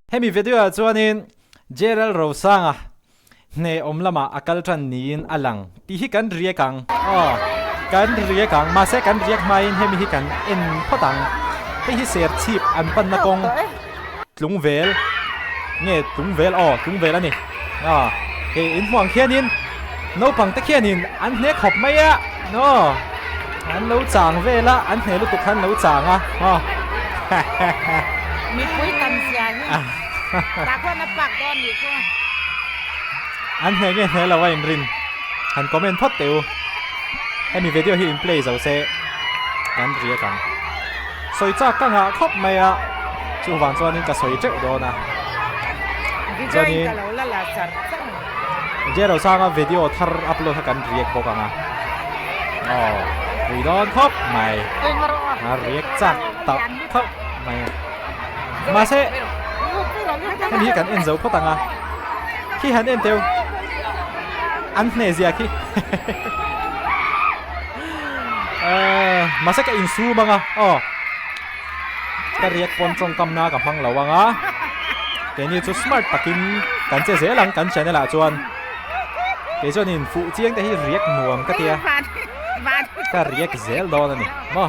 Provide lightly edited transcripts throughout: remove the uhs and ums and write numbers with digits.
Hemi video ah chuanin Gerald Rosanga hne awm lamah a kal tan niin a lang tih hi kan riak ang. Aw, kan riak ang. Mahse kan riak hmain hemi hi kan en phawt ang. Hei hi serchhip an panna kawng tlungvel nge tlungvel aw tlungvel a ni. Aw, hei inhmuh ang khianin naupang te khianin an hne khawp mai a. Aw, an lo chang vel a, an hne lutuk khan lo chang a. Aw. Mipui tam zia hi tah khuan a pak dawn nih chu. An hne nge hne lo a inrin han comment phawt teh u. Hemi video hi in play zo se kan riak ang. Sawi chak ka nghah khawp mai a, chuvang chuanin ka sawi teuh dawn a. Video in ka lo la la char char. Jerosanga video thar upload kha kan riak bawk ang a. Aw, pui dawn khawp mai. A riak chak tak khawp mai a. Mahse, hemi hi kan en zo phawt ang a. Khi han en teu. An hne zia khi. Mahse ka insum ang a. Aw. Ka riak pawn tawngkam na ka hmang lo ang a. Keini chu smart takin kan che zel ang kan channel ah chuan. Kei chuanin fuh chiang te hi riak nuam ka tia. Ka riak zel dawn a ni maw.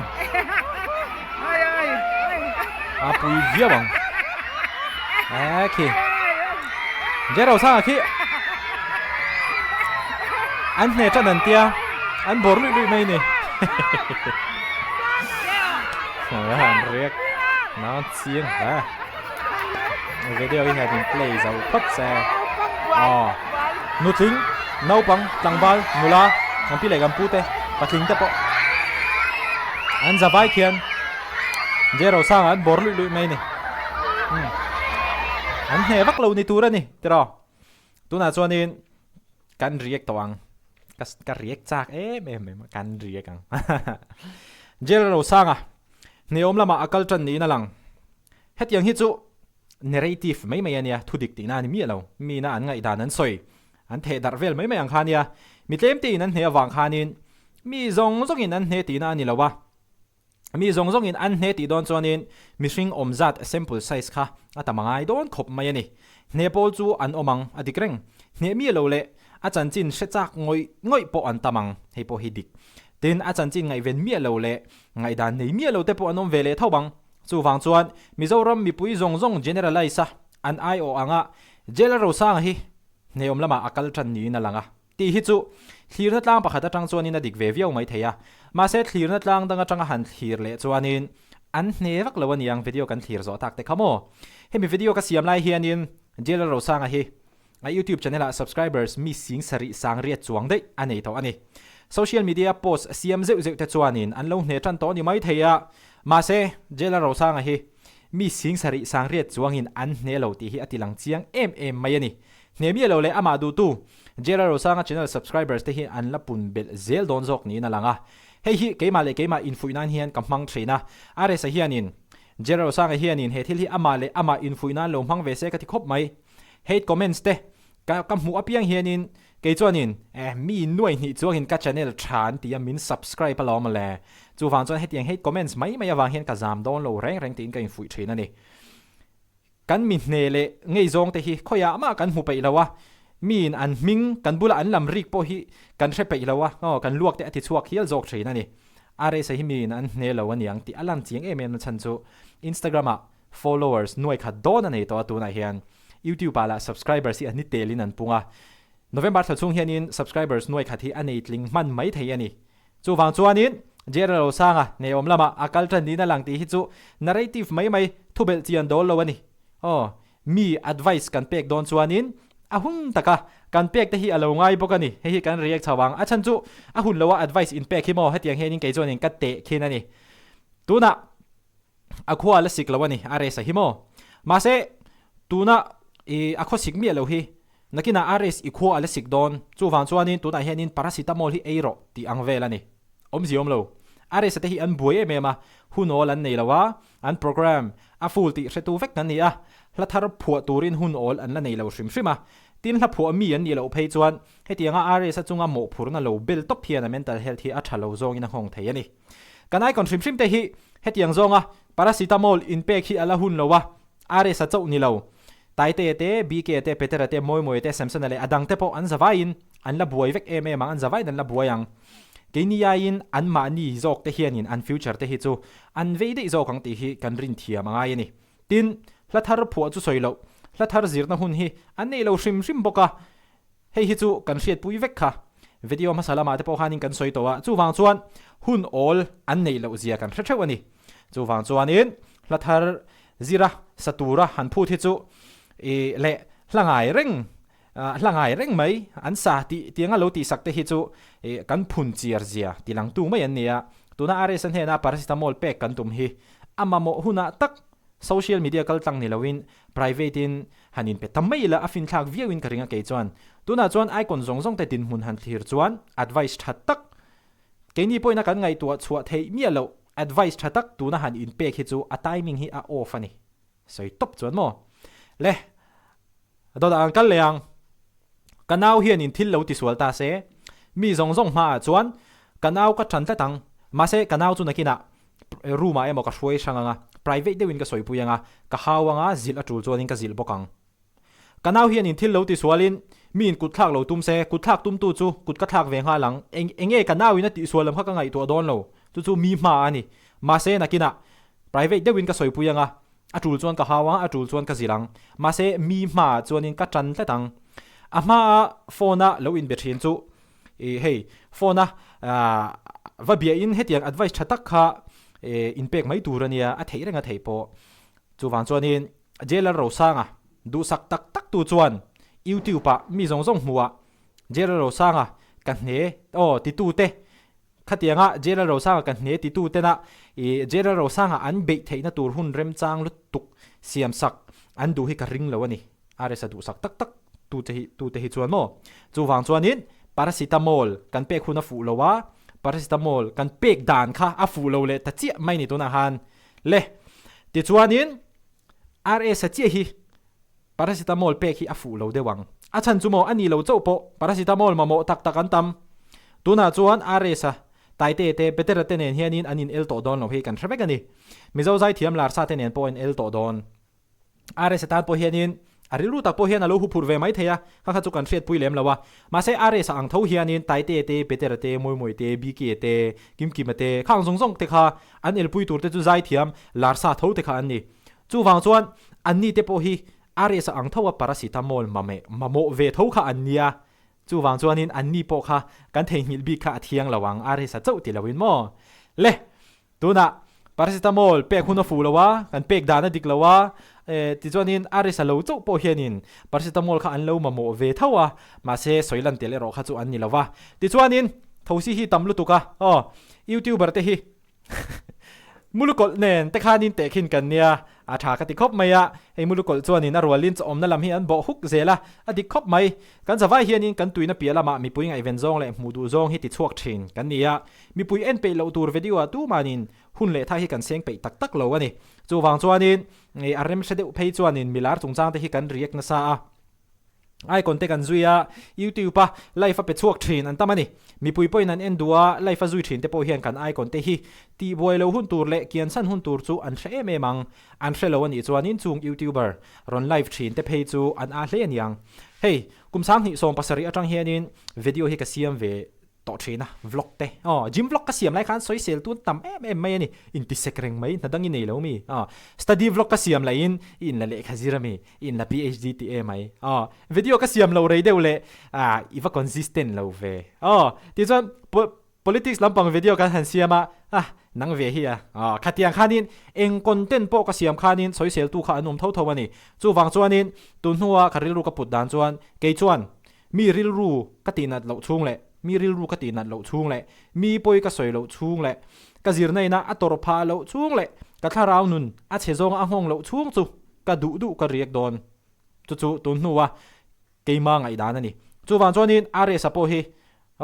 A pui viau ang. Aa khi. Jero sanga khi. An hne tan an tia. An bawr luih luih mai ni. An riak na chiang hle. Video hi han in play zo phawt se. Aw. Nutling, naupang, tlangval, nula, kan pi leh kan pu te, patling te pawh an za vai khian Jero sangah an bawr luih luih mai ni. Umm. An hne vak lo ni tur a ni tiraw. Tunah chuanin kan react tawh ang. Ka ka react chak em em em kan react ang. Jero sanga hneawm lamah a kal tan niin a lang. Hetiang hi chu narrative mai mai a nia, thu dik tihna a ni miah lo. Mina an ngaihdan an sawi, an theh darh vel mai mai ang kha a nia. Mi tlem tein an hne avang khanin mi zawng zawngin an hne tihna a ni lo a. Mi zawng zawngin an hne tih dawn chuanin mihring awm zat sample size kha a tam a ngai dawn khawp mai a ni. Hne pawl chu an awm ang a dik reng. Hne miah lo leh a chanchin hre chak ngawih ngawih pawh an tam ang, hei pawh hi dik. Tin, a chanchin ngaihven miah lo leh ngaihdan nei miah lo te pawh an awm ve leh tho ang. Chuvang chuan Mizoram mipui zawng zawng generalise a an aiawh anga Jail Rosanga hi hneawm lamah a kal tan niin a lang a tih hi chu thlirna tlang pakhat atang chuanin a dik ve viau mai thei a. Mahse thlirna tlang dang atanga han thlir leh chuanin an hne vak lo aniang video kan thlir zawh tak te kha maw. Hemi video ka siam lai hianin Jail Rosanga hi A YouTube channel ah subscribers mi sing sarih sang riat chuang daih a nei tawh a ni. Social media post siam zeuh zeuh te chuanin an lo hne tan tawh ni mai thei a, mahse Jailer Rosanga hi mi sing sarih sang riat chuangin an hne lo tih hi a ti lang chiang em em mai a ni. Hne miah lo leh amah duhtu Jailer Rosanga channel subscribers te hi an la pun belh zel dawn zawk niin a lang a. Hei hi keimah leh keimah infuih nan hian ka hmang thin a, Aresa hianin Jailer Rosanga hianin he thil hi amah leh amah infuih nan lo hmang ve se ka ti khawp mai. Hate comments te ka ka hmuh apiang hianin kei chuanin eh mi nuai hnih chuangin ka channel tha an ti a min subscribe alawm le. Chuvang chuan hetiang hate comments mai mai avang hian ka zam dawn lo reng reng tiin ka infuih thin a ni. Kan mi hne leh ngei zawng te hi khawiah mah kan hmu peih lo a, miin an hming kan bula an lam rik pawh hi kan hre peih lo a, aw kan luak te a ti chhuak hial zawk thin a ni. Rsa hi miin an hne lo aniang tih a lan chiang em em na chhan chu Instagram ah Followers nuai khat dawn a nei tawh a tunah hian YouTube ah lah subscribers hi a ni telin an pung a, November thla chhung hianin subscribers nuai khat hi a nei tling hman mai thei a ni. Chuvang chuanin Gerald Rosanga nei awm lamah a kal tan niin a lang tih hi chu narrative mai mai thubelh chian dawl lo a ni. Aw, mi advice kan pek dawn chuanin a hun taka kan pek te hi a lo ngai bawk a ni. Hei hi kan react chho ang. A chhan chu a hun loa advice inpek hi maw hetiang hianin kei chuanin ka teh khin a ni. Tunah. A khua la sik lo a ni, a race a hi maw? Mahse, tuna i a khaw sik miah lo hi, nakinah a race i khua a la sik dawn. Chuvang chuanin tunah hianin paracetamol hi ei rawh tih ang vel a ni. Awmzia awm lo. A race a te hi an buai em em a, hun awl an nei lo a, an program a full tih hretu vek an ni a, hla thar phuah turin hun awl an la nei lo hrim hrim a. Tin, hla phuah mi an nih loh phei chuan hetianga a race a chunga mawhphurna lo bel tawp hian a mental health hi a tha lo zawngin a nghawng thei a ni. Kan icon hrim hrim te hi hetiang zawnga paracetamol inpek hi a la hun lo a, RS a chauh ni lo. Taitea te, BK te, Petera te, Mawimawia te, Samsona leh a dangte pawh an zavaiin an la buai vek em em ang, an zavaiin an la buai ang. Keini aiin anmahni zawk te hianin an future te hi chu an vei daih zawk ang tih hi kan rin thiam a ngai a ni. Tin, hla thar phuah chu sawi loh, hla thar zirna hun hi an nei lo hrim hrim bawk a, hei hi chu kan hriatpui vek kha. Video hmasa lamah te pawh khanin kan sawi tawh a, chuvang chuan hun awl an neih loh zia kan hre theuh a ni. Chuvang chuanin hla thar zira sa tura han phut hi chu i leh hla ngai reng hla ngai reng mai an sa tih tianga lo tihsak te hi chu i kan phun chiar zia tilangtu mai an ni a. Tuna RS a hnena paracetamol pek kan tum hi a mamawh hunah tak social media kal tlang ni loin private in han inpe ta mai ila a finthlak viau in ka ring a kei chuan. Tunah chuan icon zawng zawng te dinhmun han thlir chuan advice tha tak keini pawhin a kan ngaihtuah chhuah theih miah loh advice tha tak tuna han inpek hi chu a timing hi a off a ni. Sawi tawp chuan maw? Le, dawtah kan kal leh ang. Ka nau hianin thil lo tisual ta se, mi zawng zawng hmaah chuan ka nau ka tan tlat ang. Mahse, ka nau chu nakinah room ah emaw ka hruai hrang ang a, private deuhin ka sawipui ang a, ka hau ang a, zilh a tul chuanin ka zilh bawk ang. Ka nau hianin thil lo tisualin mi in kut thlak lo tum se, kut thlak tumtu chu kut ka thlak ve nghal ang. Eng enge ka nauin a tihsual lam kha ka ngaihtuah dawn lo, chu chu mi hma a ni. Mahse, nakinah private deuhin ka sawipui ang a, a tul chuan ka hau ang a, a tul chuan ka zilh ang. Mahse, mi hmaah chuanin ka tan tlat ang. A hmaa phone a lo inbe thin chu, i hei, phone a va biahin hetiang advice tha tak kha inpek mai tur a nia, a theih reng a theih pawh. Chuvang chuanin Jailer Rosanga duhsak tak tak tu chuan YouTube ah mi zawng zawng hmuhah Jailer Rosanga ka hne aw titute Khatianga General Rosanga kan hne titu tena i General Rosanga an beih theihna tur hun remchang lutuk siamsak an duh hi ka ring lo a ni. RS a duhsak tak tak tute hi tute hi chuan maw? Chuvang chuanin Paracetamol kan pek hun a fuh lo a, Paracetamol kan pek dan kha a fuh lo leh ta chiah mai ni tunah khan. Le, tichuanin RS a chiah hi Paracetamol pek hi a fuh lo deuh ang. A chhan chu maw a ni lo chauh pawh Paracetamol mamawh tak tak an tam. Tunah chuan RS-a, Taite te, Petera te nen hianin an in el tawh dawn lo hi kan hre vek a ni. Mizo zaithiam Larsa te nen pawh an el tawh dawn. RS-a tan pawh hianin a rilru tak pawh hian a lo huphurh ve mai thei a, kha kha chu kan hriatpui lem lo a. Mahse RS-a ang tho hianin Taite te, Petera te, Mawimawii te, BK te, Kimkima te, khang zawng zawng te kha an elpui tur te chu zaithiam Larsa tho te kha an ni. Chuvang chuan anni te pawh hi RS ang tho a paracetamol mameh mamawh ve tho kha an nia. Chuvang chuanin anni pawh kha kan theihnghilh bik kha a thiang lo ang RS a chauh ti loin maw? Le! Tunah paracetamol pek hun a fuh lo a, kan pek dan a dik lo a, eh tichuanin RS a lo chauh pawh hianin paracetamol kha an lo mamawh ve tho a, mahse sawi lan tel erawh kha chu an ni lo va. Tichuanin thosi hi tam lutuk a, aw youtuber te hi Mulukawlh nen te khanin tehkhin kan nia, a tha ka ti khawp mai a, hei mulukawlh chuanin a rualin chawhawmna lam hi an bawh huk zel a, a dik khawp mai. Kan zavai hianin kan tuina piah lamah mipui ngaihven zawng leh hmuh duh zawng hi ti chhuak thin kan ni a, mipui en peih loh tur video ah tumanin hun leh tha hi kan seng peih tak tak lo a ni. Chuvang chuanin a rem hre deuh phei chuanin milar chungchang te hi kan react nasa a. Icon te kan zui a, YouTube a live a pe chhuak thin an tam a ni. Mipui pawhin an en duh a, live a zui thin te pawh hian kan icon te hi tihbuai lo hun tur leh kiansan hun tur chu an hre em em ang. An hre lo a nih chuanin chung YouTuber rawn live thin te phei chu an aa hle a niang. Hei, kum 2017 atang hianin video hi ka siam ve tawh thin a, vlog te aw gym vlog ka siam lai khan sawisel tun tam em em mai a ni, intisek reng mai hna dang i nei lo mi aw study vlog ka siam laiin i inla lehkha zir a mi i inla PhD tih em mai aw video ka siam lo rei deuh leh ah i va consistent lo ve aw tichuan politics lampang video kan han siam a ah nang ve hi a aw khatiang khanin eng content pawh ka siam khanin sawisel tu kha an awm tho tho a ni chuvang chuanin tun hnua ka rilru ka put dan chuan kei chuan Mi rilru ka tihnat loh chhung leh mi rilru ka tihnat loh chhung leh mi pawi ka sawi loh chhung leh ka zirna ina a tawrh phah loh chhung leh ka thlarau nun a chhe zawnga a nghawng loh chhung chu ka duh duh ka riak dawn. Chu chu tun hnua keima ngaihdan a ni. Chuvang chuanin RS-a pawh hi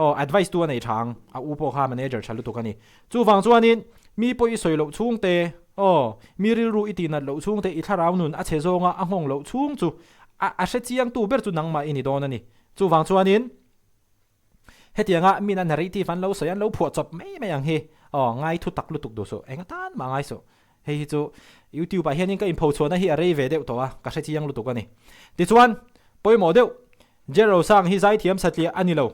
aw advice tu a nei tha ang, a u pawh kha manager tha lutuk a ni. Chuvang chuanin mi pawi i sawi loh chhung te aw mi rilru i tihnat loh chhung te i thlarau nun a chhe zawnga a nghawng loh chhung chu A a hre chiangtu ber chu nangmah i ni dawn a ni. Chuvang chuanin hetianga min a narrative an lo sawi an lo phuah chawp mai mai ang hi aw ngai thu tak lutuk duh suh. Eng atan mah ngai suh. Hei hi chu YouTube ah hianin ka inpho chhuahna hi a rei ve deuh tawh a, ka hre chiang lutuk a ni. Tichuan, pawimawh deuh, Jero Sang hi zaithiam satliah a ni lo.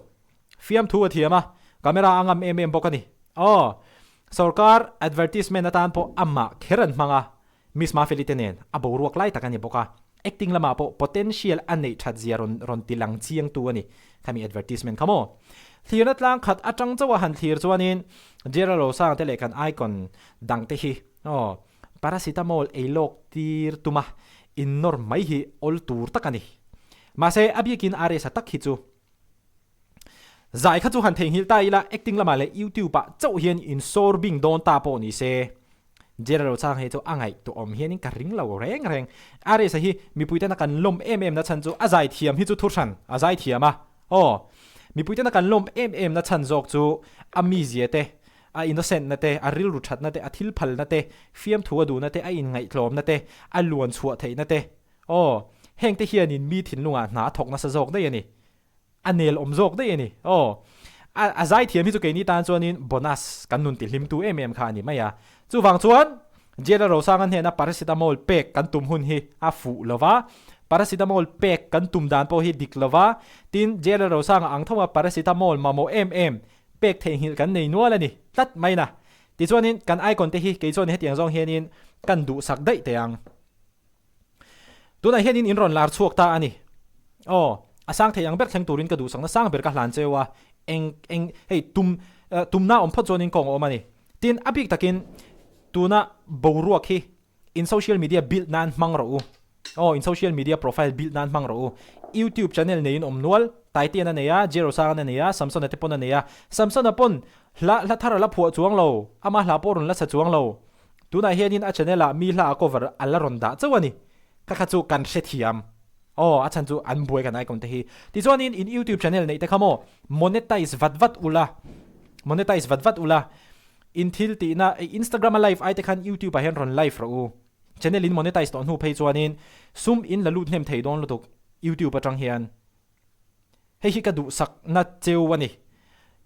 Fiamthu a thiam a, camera a ngam em em bawk a ni. Aw, sorkar advertisement atan pawh amah kher an hmang a, Miss Mafeli te nen a boruak lai tak a ni bawk a, acting lamah pawh potential a neih that zia rawn rawn ti lang chiangtu a ni khami advertisement kha maw. Thlirna tlang khat atang chauh a han thlir chuanin Gerald Rosang te leh kan icon dang te hi aw paracetamol ei lawk tir tuma innawr mai hi awl tur tak a ni. Mahse a biakin RS-a tak hi chu Zai kha chu han theihnghilh ta ila, acting lamah leh YouTube ah chauh hian insawr bing dawn ta pawh ni se. Gerald Rochang hi chu a ngaihtuahawm hianin ka ring lo reng reng. Aries-a hi mipui tena kan lawm em em na chhan chu a zai thiam hi chu thu hran a zai thiam a. Aw. Mipui tena kan lawm em em na chhan zawk chu a mizia te, a innocent na te, a rilru that na te, a thil phal na te, fiamthu a duh na te, a inngaihtlawm na te, a luan chhuah theih na te. Aw. Hengte hianin mi thinlungah hna a thawk nasa zawk daih a ni. A nel awm zawk daih a ni. Aw. A a zaithiam hi chu keini tan chuanin bonus kan nun tihlimtu em em kha a ni mai a. Chuvang chuan Jail-a Rosanga hnena paracetamol pek kan tum hun hi a fuh lo va, paracetamol pek kan tum dan pawh hi dik lo va, tin Jail-a Rosanga ang tho a paracetamol mamawh em em pek theihnghilh kan nei nual a ni tlat mai na. Tichuanin kan icon te hi kei chuan hetiang zawng hianin kan duhsak daih teh ang. Tunah hianin in rawn lar chhuak ta a ni. Aw, a sang thei ang ber thleng turin ka duhsakna sang ber ka hlan cheu a, eng eng hei tum tumna awm phawt chuanin kawng a awm a ni. Tin, a bik takin tuna boruak hi in social media build nan hmang rawh u. Aw, in social media profile build nan hmang rawh u. YouTube channel neiin awm nual, Taitian a nei a, Jerosang a nei a, Samsona te pawn a nei a. Samsona pawn hla hla thar a la phuah chuang lo, ama hla pawh rawn la sa chuang lo. Tunah hianin a channel ah mi hla a cover a la rawn dah chauh a ni. Kha kha chu kan hrethiam. Aw, a chhan chu an buai kan icon te hi. Tichuanin in YouTube channel neih te kha maw monetize vat vat ula, monetize vat vat ula. In thil tihna Instagram a live ai te khan YouTube ah hian rawn live rawh u. Channel in monetize tawh hnu phei chuanin sum in la lut hnem thei dawn lutuk YouTube atang hian. Hei hi ka duhsakna cheu a ni.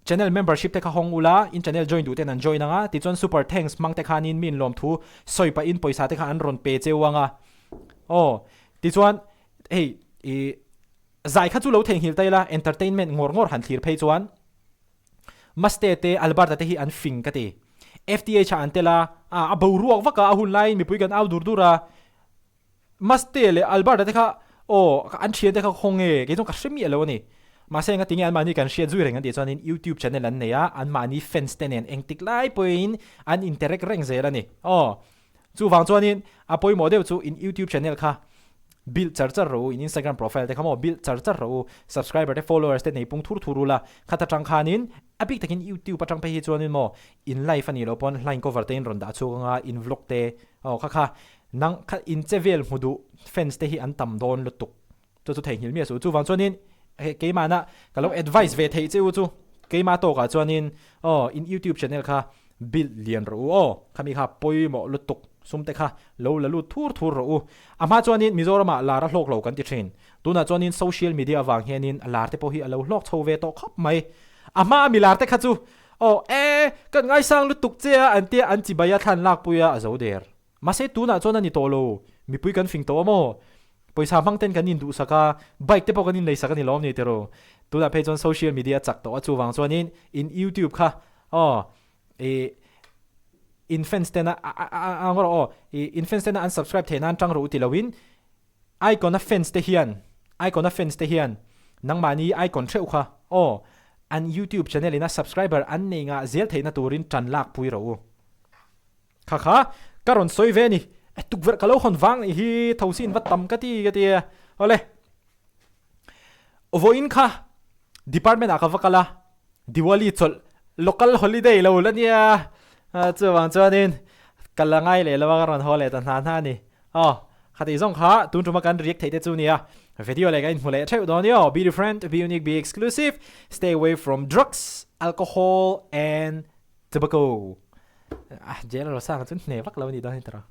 Channel membership te kha hawng ula, in channel join duh ten an join anga, tichuan super thanks hmang te khanin mi inlawmthu sawi pahin pawisa te kha an rawn pe cheu anga. Aw, tichuan hei i zai kha chu lo theihnghilh ta ila, entertainment ngawr ngawr han thlir phei chuan Maste te Alberta te hi an fing ka ti. FTH ah an tel a, a boruak vak a, a hun laiin mipui kan au dur dur a, Maste leh Alberta te kha aw an thian te kha khaw nge kei chuan ka hre miah lo a ni. Mahse enga tinge anmahni kan hriat zui reng an tih chuanin YouTube channel an nei a, anmahni fans te nen engtik lai pawhin an interact reng zel a ni. Aw chuvang chuanin a pawimawh deuh chu in YouTube channel kha build char char rawh u, in Instagram profile te kha maw build char char rawh u, subscriber te followers te nei pung thur thur ula, khat atang khanin a bik takin YouTube atang phei hi chuanin maw in live a nih loh pawn hla in cover te in rawn dah chhuak anga in vlog te aw kha kha Nang kha in che vel hmu duh fans te hi an tam dawn lutuk. Chu chu theihnghilh miah suh. Chuvang chuanin he keimahna ka lo advice ve theih che u chu keimah tawkah chuanin aw in youtube channel kha build lian rawh u aw. Khami kha pawimawh lutuk sum te kha lo la lut thur thur rawh u. A hma chuanin Mizoramah lar a hlawk lo kan ti thin. Tunah chuanin social media avang hianin lar te pawh hi a lo hlawk chho ve tawh khawp mai. A hma a mi lar te kha chu aw e kan ngaisang lutuk che a an tia an chibai a thlan lakpui a a zo der. Mahse tunah chuan a ni tawh lo, mipui kan fing tawh a maw? Pawisa hmang ten kan induhsak a, bike te pawh kan inleisak a ni lawm ni tiraw? Tunah phei chuan social media a chak tawh a, chuvang chuanin in youtube kha aw ih in fans tena a a ang rawh aw ih in fans tena an subscribe theih nan tang rawh u ti loin icon a fans te hian icon a fans te hian nangmahni icon theuh kha aw an youtube channel ina subscriber an nei ngah zel theihna turin tan lak pui rawh u. Kha kha, ka rawn sawi ve a ni. E tukverh ka lo hawn vang nih hi, tho sin va tam ka ti ka ti a. Awle. Vawiin kha department ah ka va kal a, Diwali chawlh local holiday lo la nia. Chuvang chuanin ka la ngai leh lo a, ka rawn haw leh ta hna hna a ni. Aw, khatih zawng kha tun tuma kan react theih te chu nia. Video leh kan inhmu leh theuh dawn nia. Be different, be unique, be exclusive, stay away from drugs, alcohol and tobacco. Ah, jail ro sang chu hne vak lo ni dawn hi tawrh.